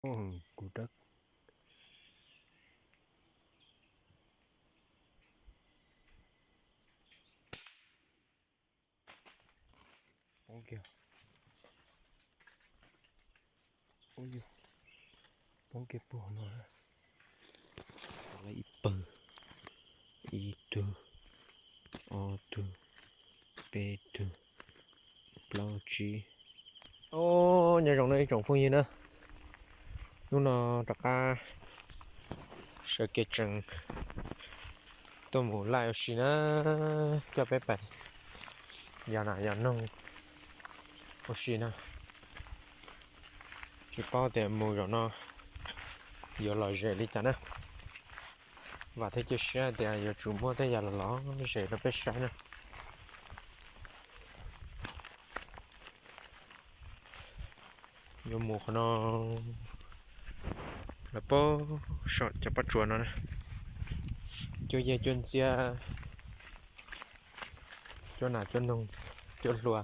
Oj, kuv dawb. Poob kiag. Ub yog, poob kiag puag no. Ib pawg, ib tug, ob tug, peb tug, plaub tsib. Os, nyob zoo na ib tsoom phooj ywg na. Hnub no rov qab sawv kev tsees tuaj mus laij ua si na, coj peb pais yos nas yos noog ua si na. Tsis paub tias mus zaum no yuav lom zem li cas na. Vam thiab cia siab tias yuav tsum muaj tej yam lom zem rau peb saib na. Yuav mus qhov no los puag saum cov pob tsuas no na, cuab yawg cuab ntxiab, cuab nas cuab noog, cuab hlua.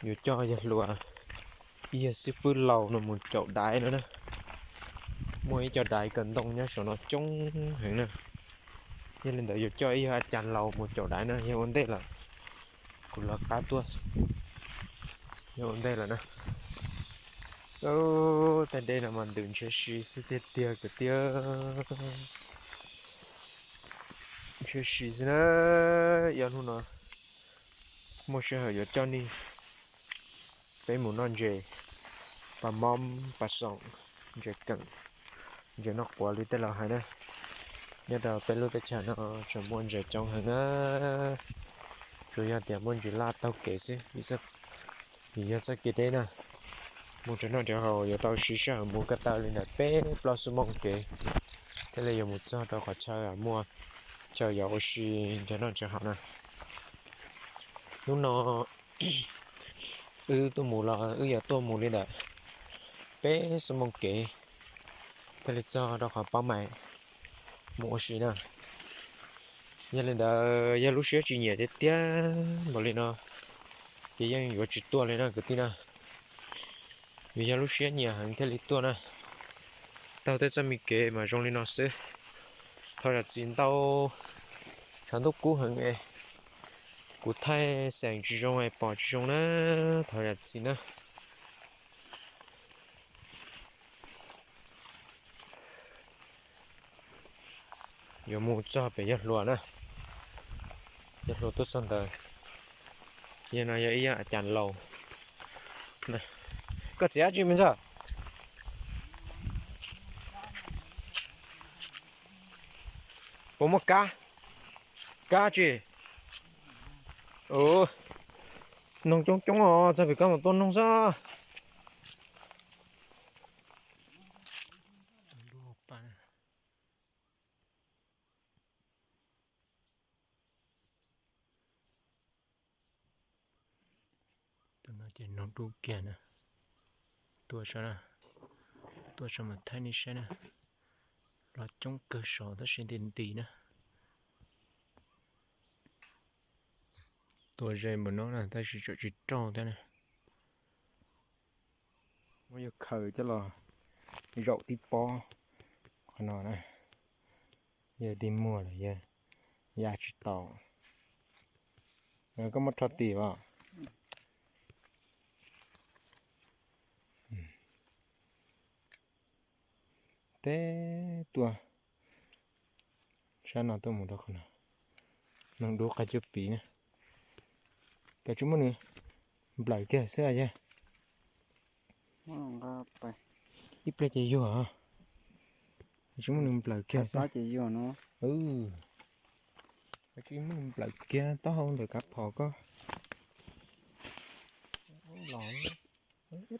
Yuav coj yawg hluas, ib yawg xib fwb laus no mus caum daiv no na. Muaj ib co daiv kaw ntoo nyob saum no coob heev na. Yog li ntawd yuav coj ib yawg a cas laus mus caum daiv no, yawg ua ntej lawm, kuv lawv qab tuaj, yawg ua ntej lawm na. Tej dej no mas ntws ntshiab si xwb tiag tiag kwv tij. Ntshiab si xwb na. Yog hnub no muaj sij hawm yuav coj nej peb mus noj ntses, pas mob pas xoom, ntses keem, ntses noj quav li tej laus hais na. Nyob rau peb lub teb chaws no tseem muaj ntses coob heev na. Tsuas yog tias muaj ntsis laj taug kev xwb, vim yog txoj kev deb na. Mus nrhiav noj nrhiav haus yuav tau siv sij hawm mus ko taw li ntawm peb plaub xuab moos kev thiaj li yuav mus txog rau qhov chaw muaj chaw yuav ua si nrhiav noj nrhiav haus na. Hnub no wb tuaj mus los wb yuav tuaj mus li ntawm peb xuab moos kev thiaj li txog rau qhov pab mais mus ua si na. Yog li ntawd yog lub siab tsis nyiam tiag tiag npaum li no ces yeej yuav tsis tuaj li na kwv tij na. Vim yog lub siab nyiam heev thiaj li tuaj na. Taug tej txoj me kev mas zoo li no xwb. Thov zam txim ntau, tshav ntuj kub heev es kuv thaij xeem tsis zoo es pom tsis zoo na, thov zam txim na. Yuav mus txog pem yawg hluas na, yawg hluas tuaj txog ntawd. Yawg no yog ib yawg a cas laus. Koj txiv dab tsi me ntxawg? Puas muaj kab? Kab tsi? Noog coob coob os, txog pem kab mas tuaj noog xwb. Tus no ces noog dub kiag na. Tuaj saib na, tuaj saib mas thaij nej saib na. Los coob kawg saud tab sis nti nti na. Tuaj ze npaum no na tab sis tseem tsis raug thiab na. Muab yawg khaws coj los zaum tib pob qhov no na. Yawg dig muag lawm, yawg ya tsis tau. Koj muab rho tim os. Teb tuaj sab no tuaj mus rau qhov no. Noog dub qab cuab piv na. Koj tsis muab nws nplawm kiag xwb yawg. Ib pliag ces yuag. Tsis muab nws nplawm kiag xwb. Tsis muab nws nplawm kiag taub hau ntawm kav phom koj. Los, tuaj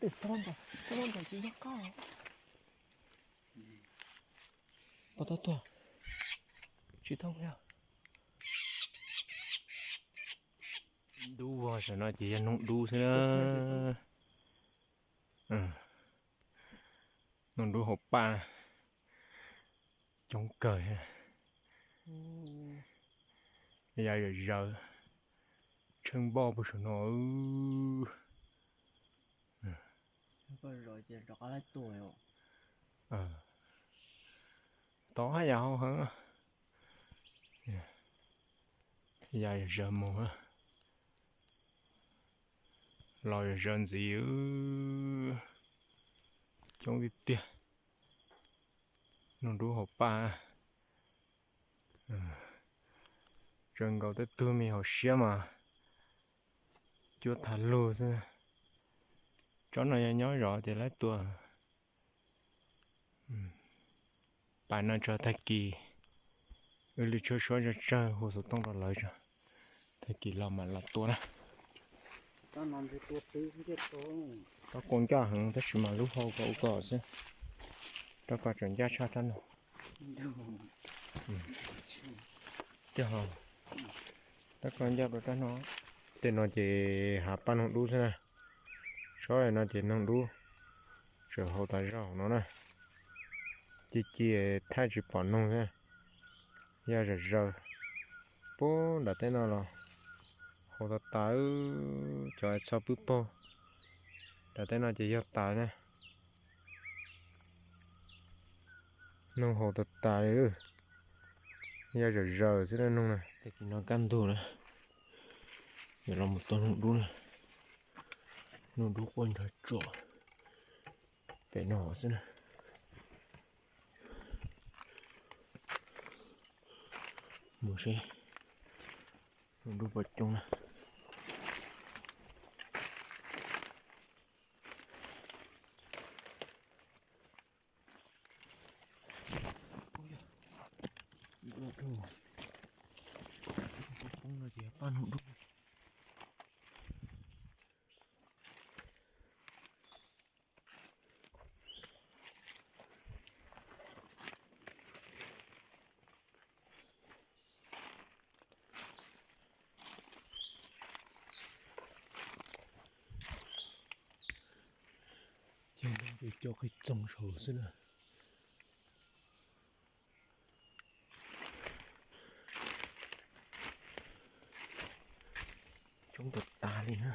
tuaj tuaj. Tsis tau yog. Dub vog saum no ces yog noog dub xwb na. Noog dub hauv paj coob kawg. Ya zawm zawv tsheej npoj puag saum no. Koj zov ces rov qab laib tua os. Tod haj yam hau heev. Yam zawv mus, los zawv ntxiv. Coob tiag tiag. Nug dub hauv paj. Tsaws nkaus tej tug me hauv siab mas cuab thaj lug xwb. Tsob no yog nyob zov ces laib tua. Pas no tso tag kis, wb li tshuab suab tsawg tsawg hu xov tooj rau lawv tso. Tag kis los mam los tua na. Rab kua ncaj heev tab sis mas lub hau kom ua kom xwb. Rab kua tseem ncaj tshaj rab no. Tiag ho, rab kua ncaj dua rab no. Tej no ces hav paj noog dub xwb na. Tsob no ces noog dub, tseem hau tas zaum no na. Ci ci thaij tsis pom noog xwb. Yaj zawm zaws. Puag nram teb no los hau tas tas, cov txho pwb paug. Nram teb no ces yog tas na. Noog hau tas tas li. Yaj zawm zaws xwb na noog na. Tag kis no kaj ntug na, yuav los mus tua noog dub na. Noog dub quaj nrov tsuas pem no xwb na. Mus seb noog dub puas coob na. Poob no ces paj noog dub. Ces no ces cov qis txoos saud xwb na. Coob tas tas li na.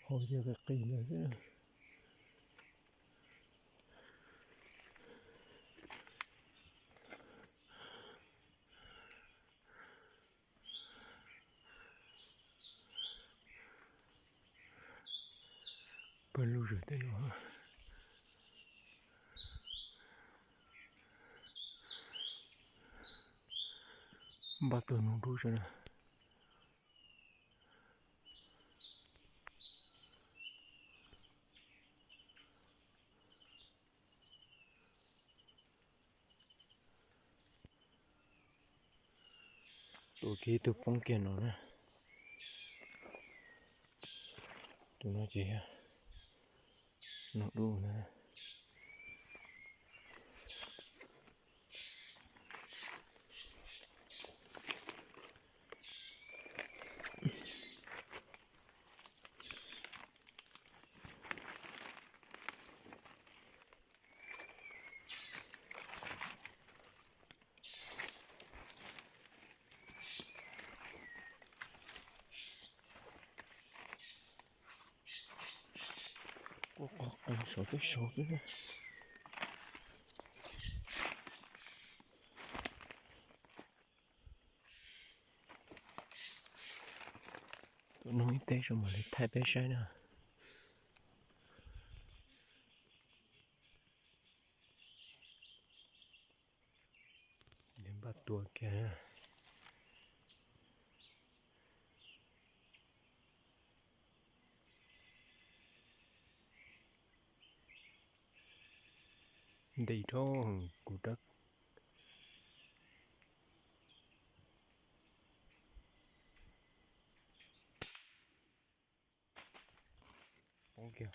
Hau yog qis ntawd xwb. Pawg lug zawm tej no. Npaj tua noog dub saib na. Tua kiag ib tug poob kiag no na. Tus no ces yog noog dub na. Quaj qog qees saum tej saud xwb na. Tuaj noog ib teg tso mam li thaij peb saib na. Npaj tua kiag na. Nti dhau kuv rab kiag.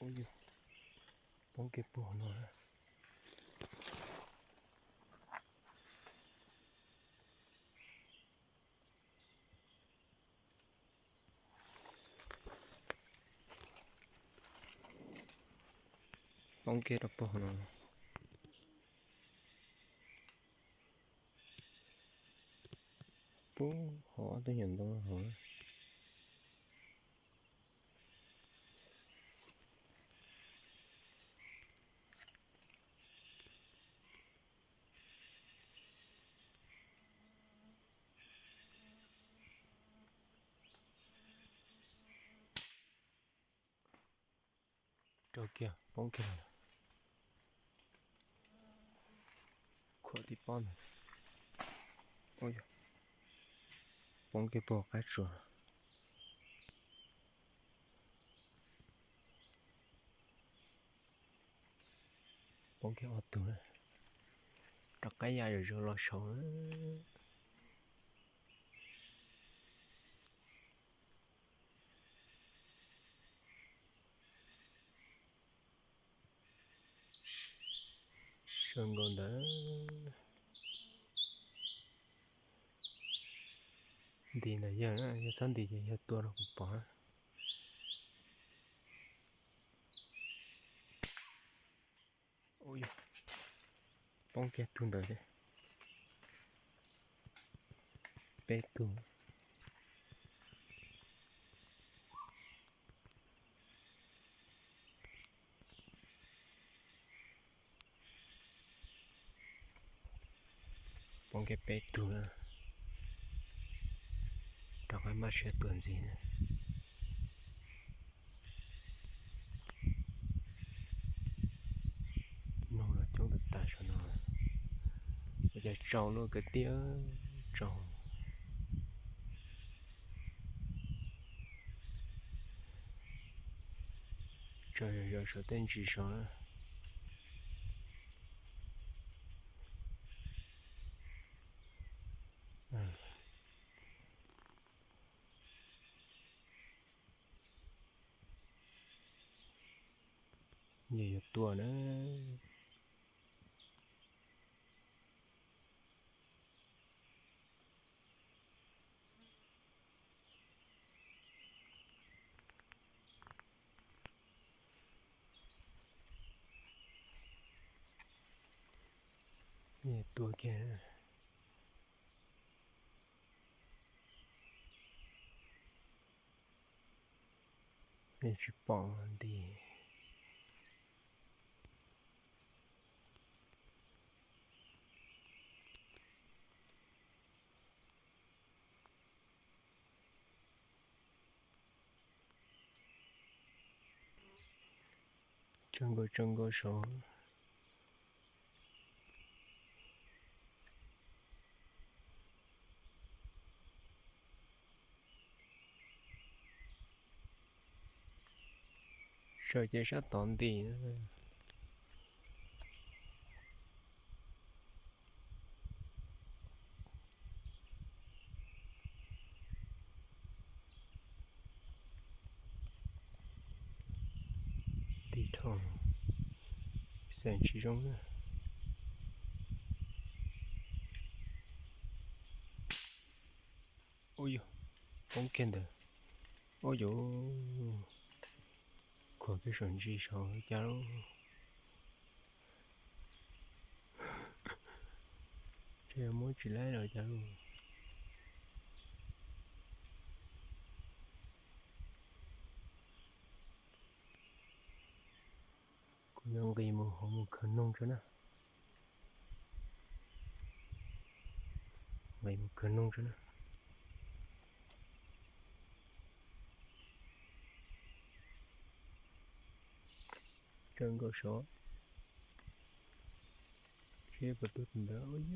Ub, poob kiag puag no. Poob kiag rau puag no. Pub hov ob tug nyuam ntoo hov. Rau kiag, poob kiag. Khuam tib pob ntawd. Poob kiag puag qab tsuas. Poob kiag ob tug. Rov qab ya zom zaws los saud. Sawv nkaus ntawd. Ntis ntawm yawg na, yog txhob ntis ces yawg tua rau kuv pom na. Poob kiag tug ntawd thiab. Peb tug. Poob kiag peb tug na. Rov qab maj siab tuaj ntxiv na. Noog los coob tas tas saum no. Ua cas tsaus luaj kwv tij, tsaus. Tsaus zom zaws saum tej ntsis saud na. Yog yuav tuaj na. Tua kiag. Tsis pom nti. Tsawg nkaus tsawg nkaus saud. Sawv ces sab tod nti. Nti dhau, xeem tsis zoo na. Ub yog, poob kiag ntawd. Ub yog, khuam kiag saum ntsis saud cas lub, ces muab tsis laib los cas lub. Kuv yuav nqis mus hauv mus khawv noog tso na. Nqis mus khawv noog tso na. Tsawg nkaus saud. Seb puas tuaj tus ntawd.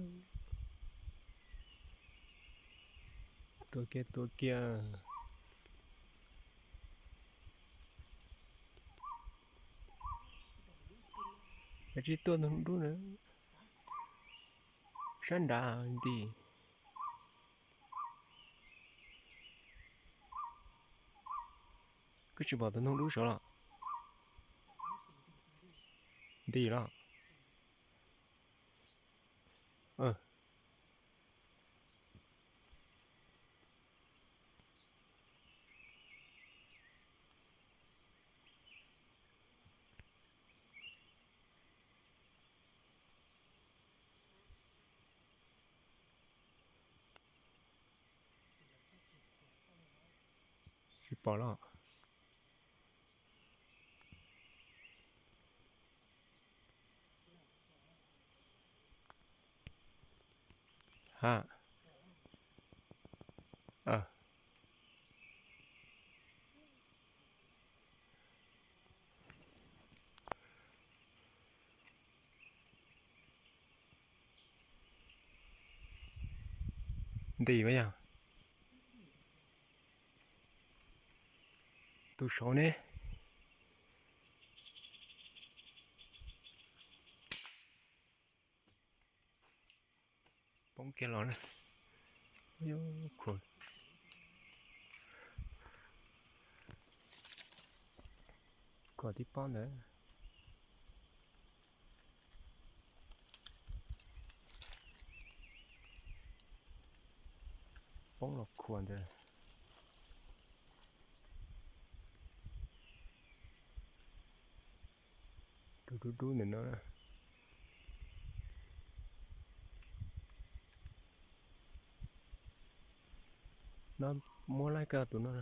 Tua kiag tua kiag. Kav tsij tuaj ntug dub na. Sab nrad nti. Koj tsis pom tus noog dub saud los? Nti los? Tsis pom los? Ha. Nti mas yog tus saud ne. Poob kiag los na. Khuam tib pob ntawd. Poob los khuam ntawd. Tus dub dub ntawm no. No muab laij kawg tus no.